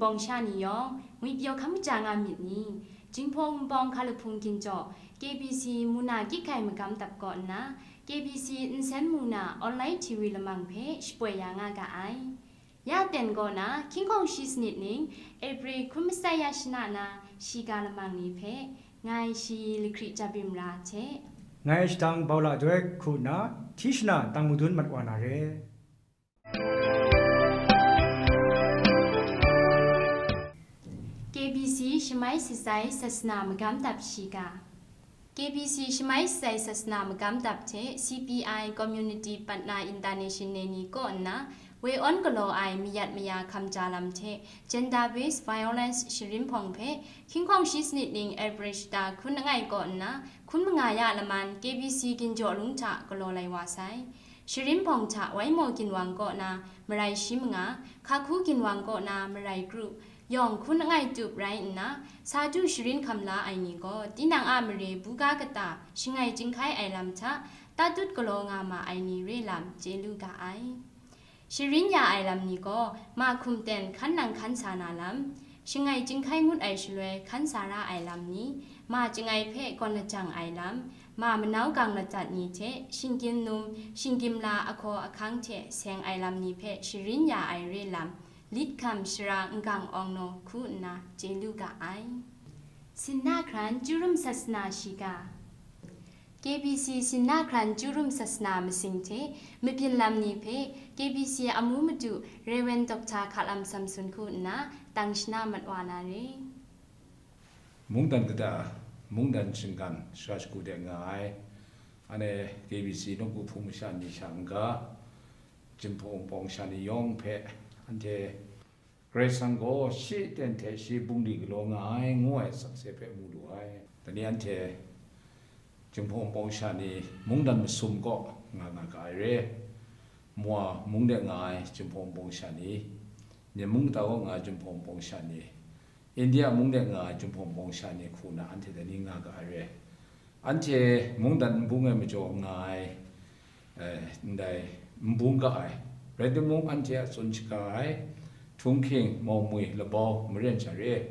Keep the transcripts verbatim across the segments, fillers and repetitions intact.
Bawng sha ni yawng, ngwi pyaw hkam kaja nga myit ni? Jinghpaw Wunpawng Hkalahpung Ginjaw, K B C Muna Gyit Kai Magam Dap kaw nna, K B C Nsen Muna online T V lamang hpe shapoi ya nga ga ai. Ya ten kaw na, hkying hkawng shi sanit ning, April hkun masai ya shana na, shiga lamang ni hpe, ngai shi Lahkri Jabim Ra hte. Ngai Shadang Bau La Joi hku nna, hti shana tang madun mat wa na re. K B C Shamai Shatsai Sasana Magam Dap Shiga. K B C Shamai Shatsai Sasana Magam Dap hte C P I Community Patna International ni kaw nna, woi awn galaw ai mayat maya hkam ja lam hte Gender Based Violence sharin hpawng hpe, hkying hkawng shi sanit ning April shata hkun langai kaw nna, hkun manga ya laman K B C Ginjaw Lung hta galaw lai wa sai. Sharin hpawng hta Waimaw ginwang kaw na marai shi manga, Hkahku ginwang kaw na marai kru, yawng hkun langai tup rai nna, sa du sharin hkam la ai ni gaw, tinang a mare buga kata shangai chyinghkai ai lam hta, tatut galaw nga ma ai ni re lam chye lu ga ai. Sharin ya ai lam ni gaw, ma hkum ten hkan nang hkan sa na lam, shangai chyinghkai ngut ai shaloi hkan sa ra ai lam ni, ma chyangai hpe gawn lajang ai lam, ma manau gang matsat ni hte shinggyim num, shinggyim la ahkaw ahkang hte seng ai lam ni hpe sharin ya ai re lam, lit hkam shara n-gang awng naw hku nna chye lu ga ai. Sinna hkran Churum Sasana Shiga. K B C Sinna hkran Churum Sasana masing hte mabyin lam ni hpe K B C amu madu Reverend Doctor Hkalam Samson hku nna tang shana mat wa na re. Mungdan kata, mungdan shinggan shara shagu de nga ai, anhte K B C nawku hpung masha ni sha n-ga, Jinghpaw Wunpawng sha ni yawng hpe, anhte Karai Kasang gaw shi ten hte shi bungli galaw nga ai, ngu ai sakse hpe mu lu ai. Dai ni anhte Jinghpaw Wunpawng sha ni mungdan masum kaw nga nga ga ai re. Moa mung de nga ai Jinghpaw Wunpawng sha ni, Myen mung kata kaw nga ai Jinghpaw Wunpawng sha ni, India mung de nga ai Jinghpaw Wunpawng sha ni hku na anhte dai ni nga ga ai re. Anhte mungdan nbung e majaw nga ai, eh, ndai nbung ga ai. Rai timung, anhte a tsun shaga ai, Chungkhing, Maumwi, Labau, Maren sha re.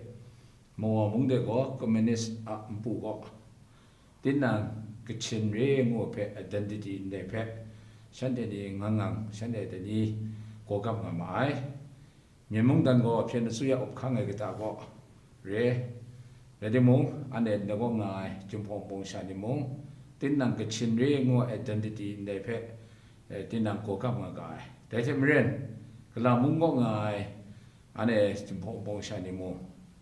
Mawa mung de gaw Communist a npu gaw, tinang Kachin re ngu hpe identity ndai hpe, shanhte ni ngang ngang, shanhte dai ni gawgap nga ma ai. Myen mungdan gaw hpyen asuya up hkang ai kata gaw re. Rai timung, anhte ndai kaw nga ai Jinghpaw Wunpawng sha ni mung, tinang Kachin re ngu ai identity ndai hpe, eh, tinang gawgap nga ga ai. Dai hte maren, Kala mung kaw nga ai, anhte Jinghpaw Wunpawng sha ni mung,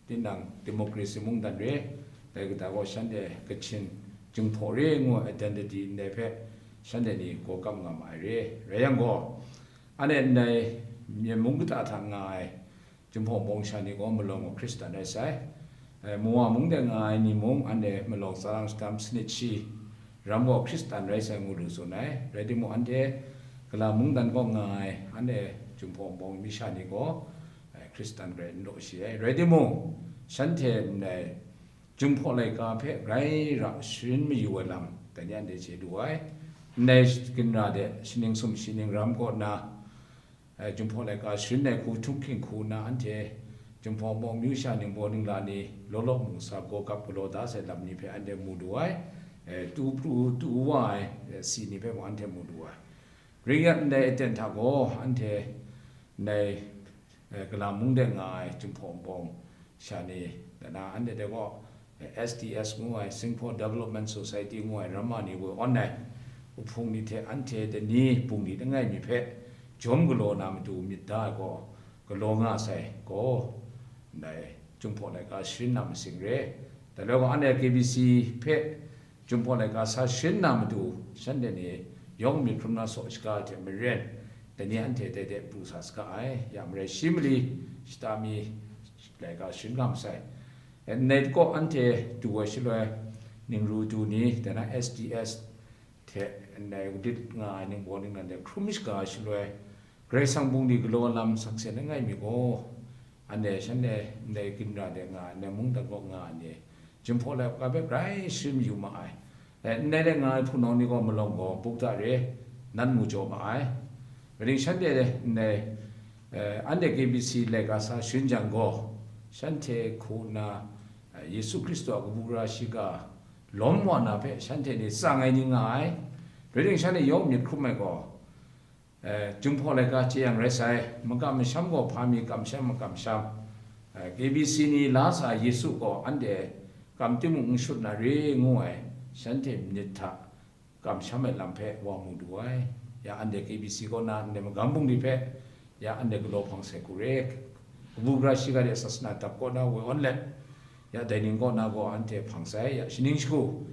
tinang democracy mungdan re, dai kata gaw shanhte Kachin, Jinghpaw re ngu ai identity ndai hpe, shanhte ni gawgap nga ma ai re. Rai yang gaw, anhte ndai Myen mung kata hta nga ai Jinghpaw Wunpawng sha ni gaw malawng gaw Hkristan rai sai. Eh, Mawa mung de nga ai ni mung, anhte malawng tsalang shadam sanit shi ram gaw Hkristan rai sai ngu lu tsun ai. Rai timung, anhte Kala mungdan kaw nga ai, anhte Jinghpaw Wunpawng mi sha ni gaw, eh, Hkristan rai n law shi ai. Rai timung, shanhte ndai Jinghpaw laika hpe grai ra sharin mayu ai lam, dai ni anhte chye lu ai. Ndai ginra de shaning sum shaning ram kaw na, eh, Jinghpaw laika sharin ai hku, Chungkhing hku na, anhte Jinghpaw Wunpawng myu sha ningbaw ningla ni law law mung sa gawgap galaw da sai lam ni hpe anhte mu lu ai. Eh, tu pru tu wa ai, eh, si ni hpe mung anhte mu lu ai. Ring yang, ndai aten hta gaw, anhte ndai, eh, Kala mung de nga ai Jinghpaw Wunpawng sha ni, dai na anhte de gaw, eh, S D S ngu ai, Singpho Development Society ngu ai, ramma ni woi awn ai, uhpung ni hte anhte dai ni bungli langai mi hpe jawm galaw na matu myit da ai gaw, galaw nga sai gaw, ndai Jinghpaw laika sharin na masing re. Dai rai gaw, anhte K B C hpe Jinghpaw laika sa sharin na matu, shanhte ni yawng myit hkrum na saw shaga ai hte maren, dai ni anhte dai de pru sa saga ai. Ya marai shi mali shata mi laika sharin nga masai. Ndai kaw anhte du ai shaloi, ningru du ni, dai na S D S hte ndai lit nga ai ningbaw ningnan de hkrum shaga ai shaloi, Karai Kasang bungli galaw lam sakse langai mi gaw, anhte shanhte ndai ginra de nga ai, ndai mungdan kaw nga ai ni, Jinghpaw laika hpe grai sharin mayu ma ai. Eh, ndai de nga ai hpunau ni gaw malawng gaw buk da re, nan mu jaw ma ai. Rai ning, shanhte ndai Eh, anhte K B C laika sa sharin jang gaw, shanhte hku nna, eh, Yesu Hkristu a kabu gara shiga lawm wa na hpe shanhte ni tsang ai ni nga ai. Rai timung, shanhte yawng myit hkrum ai gaw, eh, Jinghpaw laika chye yang rai sai, makam masham gaw hpa mi kamsham makamsham, eh, K B C ni la sa Yesu gaw anhte kam timung n shut na re ngu ai, shanhte myit hta kamsham ai lam hpe wa mu du ai. Ya anhte K B C kaw na ndai magam bungli hpe, ya anhte galaw hpang sai hku re. Kabu gara shiga de sasana dap kaw na woi awn let, ya dai ning kaw na gaw anhte hpang sai, ya shaning shagu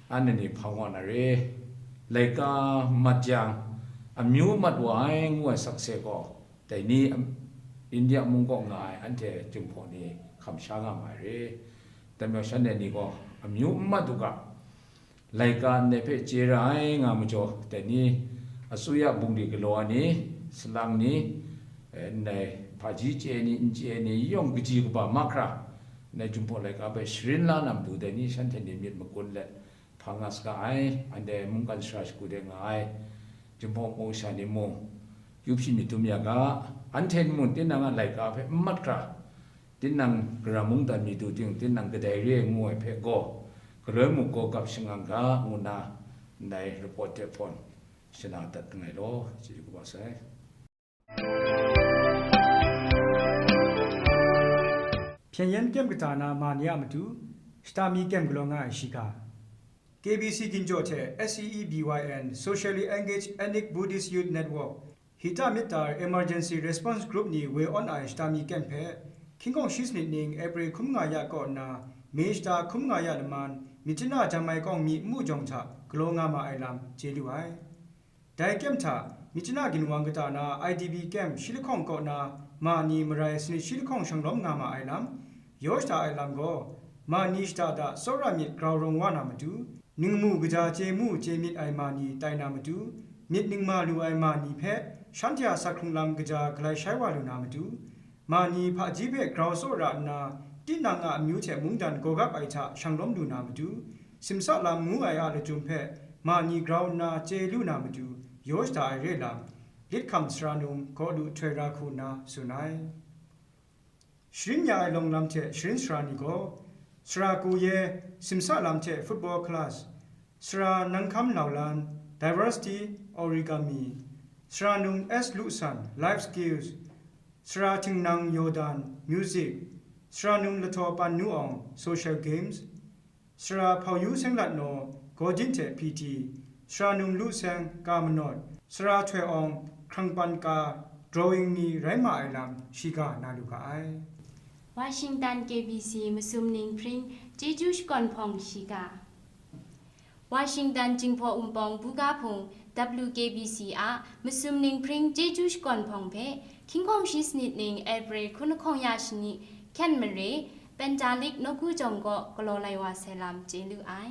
anhte ni hpang wa na re. Laika mat yang, amyu mat wa ai ngu ai sakse gaw, dai ni, am, India mung kaw nga ai anhte Jinghpaw ni hkam sha nga ma ai re. Dai majaw shanhte ni gaw amyu n mat u ga, laika ndai hpe chye ra ai nga majaw, dai ni, asuya bungli galaw ai ni, salang ni, eh, ndai hpaji chye ai ni, n chye ai ni, yawng kaji kaba mahkra, ndai Jinghpaw laika hpe sharin la na matu, dai ni shanhte ni myit makun let hpang nga saga ai, anhte mungkan sara shagu de nga ai, Jinghpaw masha ni mung, yu hpyi myit dum ya ga, anhte ni mung tinang a laika hpe n mat hkra, tinang gara mungdan mi du ting, tinang kadai re ai ngu ai hpe gaw, galoi muk gaw gap shangang ga, ngu nna ndai report de hpawn shana dat nngai law, chyeju kaba sai. ဖြန်ယင်း camp ကတာနာ မာနီယမတူ ရှတာမီ camp ကလောင်ငါအရှိက K B C ကင်ကြော်ထဲ S E E B Y N Socially Engaged Ethnic Buddhist Youth Network ဟိတမတ္တာ Emergency Response Group နီဝေ on အ ရှတာမီ camp ဖဲ ခင်းကောင်ရှိစနစ်နင်း April ခုမငါရကော့နာ မေရှတာခုမငါရလမန် မြစ်ချနါဂျမိုင်ကောင်မီအမှုကြောင့်ထ ကလောင်ငါမအိုင်လမ် ကျေလူအိုင် ဒိုင်ကဵမ်ထ မြစ်ချနါဂင်ဝမ်ကတာနာ I D P ကဵမ် ရှိလခေါင်ကော့နာ မာနီမရိုင်စနစ်ရှိလခေါင်ရှောင်လောမ်ငါမအိုင်လမ် ယောရှတာအိုင်လမ်ကို မာနီရှတာဒစောရမြစ် ground ရုံဝါနာမတူ နင်းမှုကကြာကျေမှုကျေမြစ်အိုင်မာနီတိုင်နာမတူ မြစ်နင်းမာလူအိုင်မာနီဖဲ ရှမ်းထျာစခရုံလမ်ကကြာကလိုက်ရှိုင်းဝါလူနာမတူ မာနီဖာကြီးဖဲ ground စောရအနာ တိနငါအမျိုးချက်မုန်းတန်ကိုကပ်အိုင်ထရှောင်လောမ်လူနာမတူ simsa lam ngu ai a lachyum hpe ma ni grau nna chye lu na matu, yaw shada ai re lam, lit hkam sara num gaw lu htoi ra hku nna tsun ai. Sharin ya ai lawng lam hte sharin sara ni gaw, sara ku ye, simsa lam hte football class, sara nang hkam lau lan, diversity, origami, sara num S Lu San, life skills, sara htingnang yaw dan, music, sara num lahtaw pan nu awng, social games, sara hpau yu seng lat naw, gaw jin hte P T, sara num lu seng, ka manawt, sara htoi awng, hkrang pan ka, drawing ni rai ma ai lam, shiga na lu ga ai. Washington K B C masum ning hpring, chyeju shakawn hpawng shiga. Washington Jinghpaw Wumpawng Buga Hpung W K B C a masum ning hpring chyeju shakawn hpawng hpe, hkying hkawng shi sanit ning April hkun lahkawng ya shani hkyen mare, Penta Lik nawku jawng kaw galaw lai wa sai lam chye lu ai.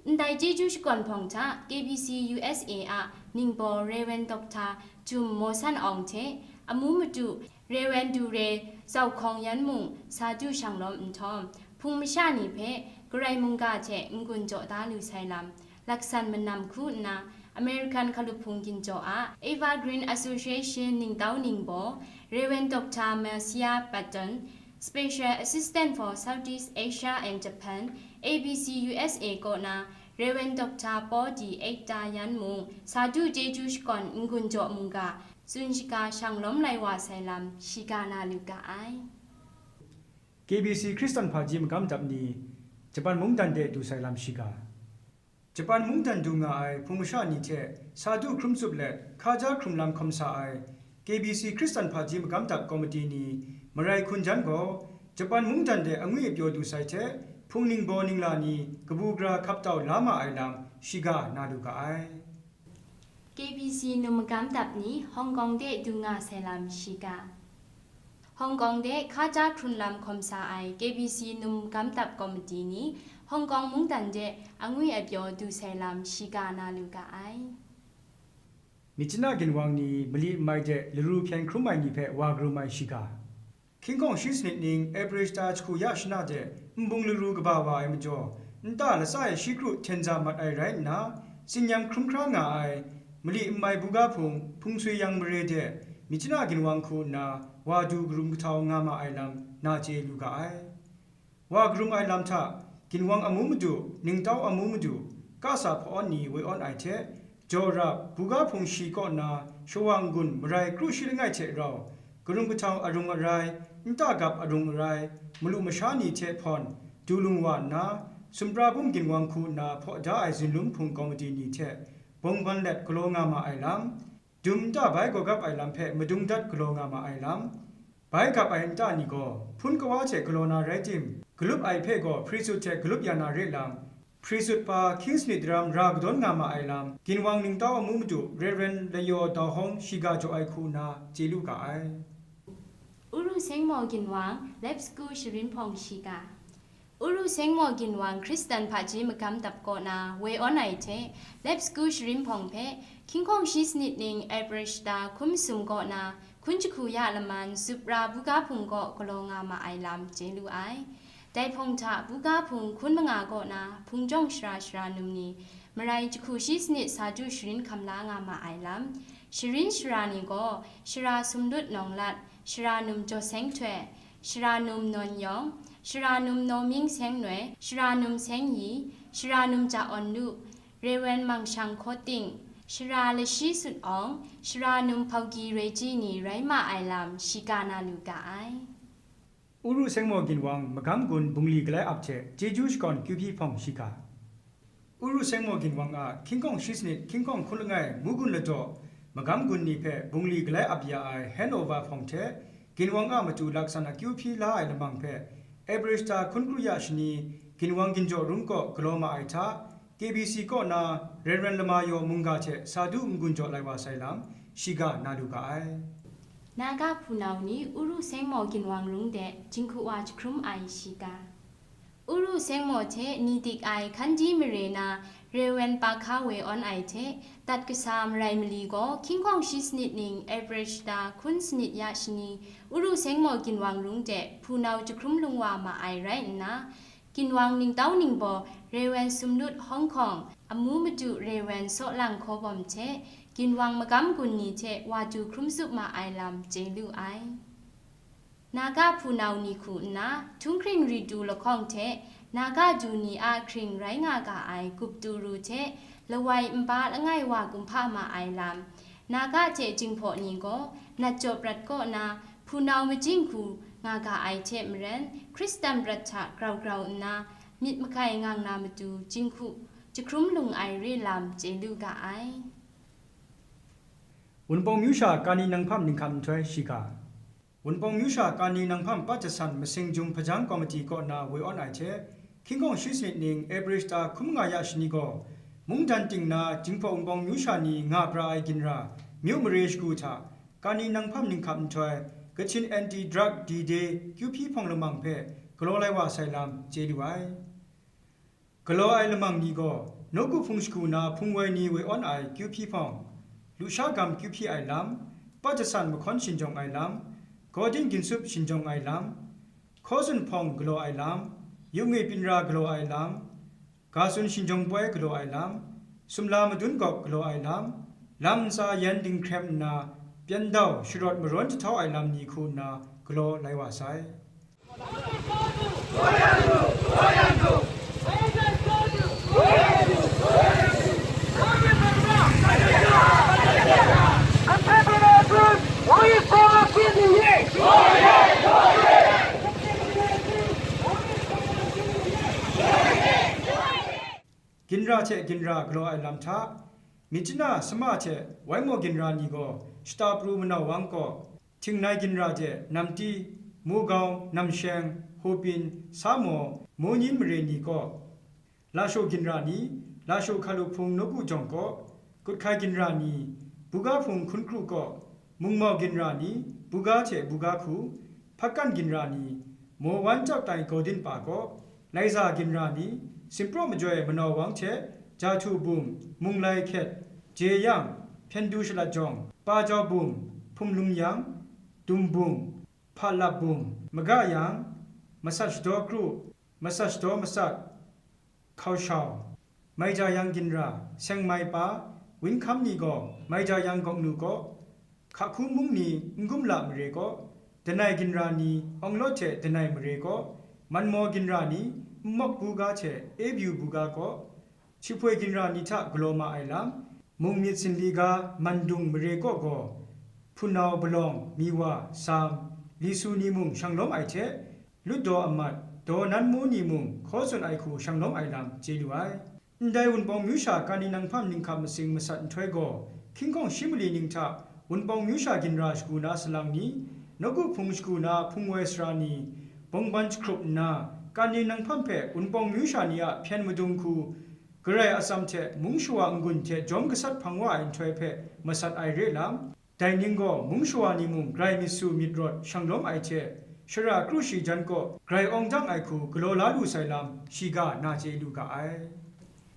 Ndai chyeju shakawn hpawng hta K B C U S A a ningbaw Rev. Doctor Jum Maw San Awng hte, amu madu Rev. Du Re Zau Hkawng yan mung sa du shang lawm nhtawm, hpung masha ni hpe Karai mungga hte n-gun jaw da lu sai lam, laksan manam hku nna, American Hkalup Hpung Ginjaw a Evergreen Association ningtau ningbaw, Rev. Doctor Marcia Patton, Special Assistant for Southeast Asia and Japan, A B C U S A kaw na Rev. Doctor Paul D Ekta yan mung, sa du chyeju shakawn n-gun jaw mungga, tsun shaga shang lawm lai wa sai lam, shiga na lu ga ai. K B C Hkristan hpaji magam dap ni, Japan mungdan de du sai lam shiga. Japan mungdan du nga ai hpung masha ni hte sa du hkrum tsup let, hkaja hkrum lam hkawm sa ai K B C Hkristan hpaji magam dap komiti ni, marai hkun jan gaw, Japan mungdan de angwi apyaw du sai hte, hpung ningbaw ningla ni kabu gara hkap tau la ma ai lam, shiga na lu ga ai. K B C num magam dap ni Hong Kong de du nga sai lam shiga. Hong Kong de hkaja hkrun lam hkawm sa ai K B C num magam dap komiti ni Hong Kong mungdan de angwi apyaw du sai lam shiga na lu ga ai. Myitkyina ginwang ni mali n mai de laru hpyen hkrum ai ni hpe wa karum ai shiga. Hkying hkawng shi sanit ning April shata jahku ya shana de nbung laru kaba wa ai majaw, nta latsa e shi kru hten za mat ai rai nna, tsin-yam hkrum hkra nga ai, mali n mai buga hpung, hpung sui yang mare de, Myitkyina ginwang hku nna wa du karum kahtau nga ma ai lam na chye lu ga ai. Wa karum ai lam hta, ginwang amu madu, ningtau amu madu, kasa hpa-awn ni woi awn ai hte, jaw rap, buga hpung shi kaw na shawa n-gun marai kru shi langai hte rau, karum kahtau arung arai, nta gap arung arai, malu masha ni hte hpawn du lung wa nna, sumra bum ginwang hku nna hpaw da ai zinlum hpung kawmati ni hte bawng ban let galaw nga ma ai lam, dum nta bai gawgap ai lam hpe madung dat galaw nga ma ai lam, bai gap ai nta ni gaw hpun kawa hte galaw na rai tim, galup ai hpe gaw hprisut hte galup ya na re lam, hprisut pa hkying sanit daram ra kadawn nga ma ai lam, ginwang ningtau amu madu Rev. Layaw Dau Hawng shiga jaw ai hku nna chye lu ga ai. Uru Sengmaw ginwang, Lep Sagu Sharin Hpawng shiga. Uru Sengmaw ginwang Hkristan hpaji magam dap kaw na woi awn ai hte, Lep Sagu Sharin Hpawng hpe, hkying hkawng shi sanit ning April shata hkum masum kaw na, hkun jahku ya laman, zup ra buga hpung kaw galaw nga ma ai lam chye lu ai. Dai hpawng hta buga hpung hkun manga kaw na, hpung jawng shara shara num ni, marai jahku shi sanit sa du sharin hkam la nga ma ai lam, sharin shara ni gaw, shara Sumlut Nawng Lat, shara num Jaw Seng Htoi, shara num Nawn Yawng, shara num Naw Ming Seng Noi, shara num Seng Yi, shara num Ja Awn Lu, Rev. Mang Shang Hkaw Ting, shara Lashi Sut Awng, shara num Hpau Gyi Roi Ji ni rai ma ai lam shiga na lu ga ai. Uru Sengmaw ginwang magam gun bungli galai ap hte chyeju shakawn kyu hpyi hpawng shiga. Uru Sengmaw ginwang a hkying hkawng shi sanit hkying hkawng hkun langai mu gun ladaw magam gun ni hpe bungli galai ap ya ai hand over hpawng hte, ginwang a matu laksan akyu hpyi la ai lamang hpe, April shata hkun kru ya shani, ginwang ginjaw rung kaw galaw ma ai hta, K B C kaw na Rev. Lama Yaw mungga hte sa du n-gun jaw lai wa sai lam, shiga na lu ga ai. Naga hpunau ni Uru Sengmaw ginwang rung de jinghku wa jahkrum ai shiga. Uru Sengmaw hte ni dik ai Hkandi mare na Rev. Pa Hka woi awn ai hte, dat kasa marai mali gaw hkying hkawng shi sanit ning April shata hkun sanit ya shani, Uru Sengmaw ginwang rung de hpunau jahkrum lung wa ma ai rai nna, ginwang ningtau ningbaw Rev. Sumlut Hawng Hkawng, amu madu Rev. Saw Lang Hkaw Bawm hte ginwang magam gun ni hte wa du hkrum zup ma ai lam chye lu ai. Naga hpunau ni hku nna, Htunghkring Ritu lahkawng hte Naga du ni a hkring rai nga ga ai Guptu ru hte lawai npa langai wa kumhpa ma ai lam, Naga hte Jinghpaw ni gaw natjaw prat kaw na hpunau majing hku nga ga ai hte maren, Hkristan prat hta grau grau nna myit magai ngang na matu jinghku jahkrum lung ai re lam chye lu ga ai. Wunpawng myu sha Kani Nanghpam Ninghkap Nhtoi shiga. Wunpawng myu sha Kani Nanghpam Pat Jasan Masing Jum Hpajang Komiti kaw na woi awn ai hte, hkying hkawng shi sanit ning April shata hkun manga ya shani gaw, mungdan ting na Jinghpaw Wunpawng myu sha ni nga pra ai ginra, myu mare shagu hta, Kani Nanghpam Ninghkap Nhtoi, Kachin Anti Drug D-Day kyu hpyi hpawng lamang hpe galaw lai wa sai lam, chye lu ai. Galaw ai lamang ni gaw, nawku hpung shagu na hpung woi ni woi awn ai kyu hpyi hpawng, lusha gam kyu hpyi ai lam, Pat Jasan Mahkawn Shinjawng ai lam, Gawdin Ginsup Shinjawng ai lam, Hkaw Tsun Hpawng galaw ai lam, Yungngi Pinra galaw ai lam, Ga Tsun Shinjawng Poi galaw ai lam, Sumla Madun Gawk galaw ai lam, lam ntsa yan dinghkrem nna, pyandau sharawt marawn jahtau ai lam ni hku nna galaw lai wa sai. Ginra hte ginra galaw ai lam hta, Myitkyina Sama hte Waimo ginra ni gaw shata pru manau wang kaw, Htingnai ginra de Namti, Mugau, Namsheng, Hopin, Samo, Monyin mare ni kaw, Lashaw ginra ni, Lashaw Hkalu Hpung nawku jawng kaw, Kuthkai ginra ni, Buga Hpung hkun kru kaw, Mungmau ginra ni, Buga hte Buga hku, Hpatkan ginra ni, Maw Wan Chap Tai Gawdin pa kaw, Laiza ginra ni, Simpraw Majoi Manawawng hte, Jahtu Bum, Munglai Hkyet, Jeyang, Hpyendu Shalat Jawng, Pajau Bum, Hpumlum Yang, Dum Bum, Hpa Lap Bum, Maga Yang, Masat Shadaw Kru, Masat Shadaw Masat, Hkau Shau, Maija Yang ginra, Seng Mai Pa, Win Hkam ni gaw Maija Yang Gawk Nu kaw, Hkahku mung ni Ngumla mare kaw, Danai ginra ni Awnglaw hte Danai mare kaw, Manmaw ginra ni Nmawk buga hte Ebyu buga kaw, Hpyephpye ginra ni hta galaw ma ai lam, mung myit zinli ga Mandung mare kaw gaw, Hpunau, Palawng, Miwa, Sam, Lisu ni mung shanglawm ai hte, Lutdaw amat, Daw Nanmu ni mung hkaw tsun ai hku shanglawm ai lam chye lu ai. Ndai Wunpawng myu sha Kaninang Hpam Ninghkap Matsing masat nhtoi gaw, hkying hkawng shi mali ning hta Wunpawng myu sha ginra shagu na salang ni, nawku hpung shagu na hpung woi sara ni, bawngban jahkrup nna, Kaninang Hpam hpe Wunpawng myu sha ni a hpyen madung hku, Karai atsam hte mung shawa n-gun hte jawm gasat hpang wa ai nhtoi hpe masat ai re lam, dai ning gaw mung shawa ni mung grai myit su myit rawt shanglawm ai hte, shara kru shi jan kaw grai awng dang ai hku galaw la lu sai lam, shiga na chye lu ga ai.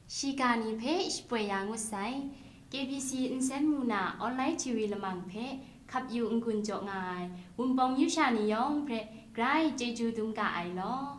Shiga ni hpe shapoi ya ngut sai. K B C nsen mu na online T V lamang hpe hkap yu n-gun jaw nga ai Wunpawng myu sha ni yawng hpe grai chyeju dum ga ai law.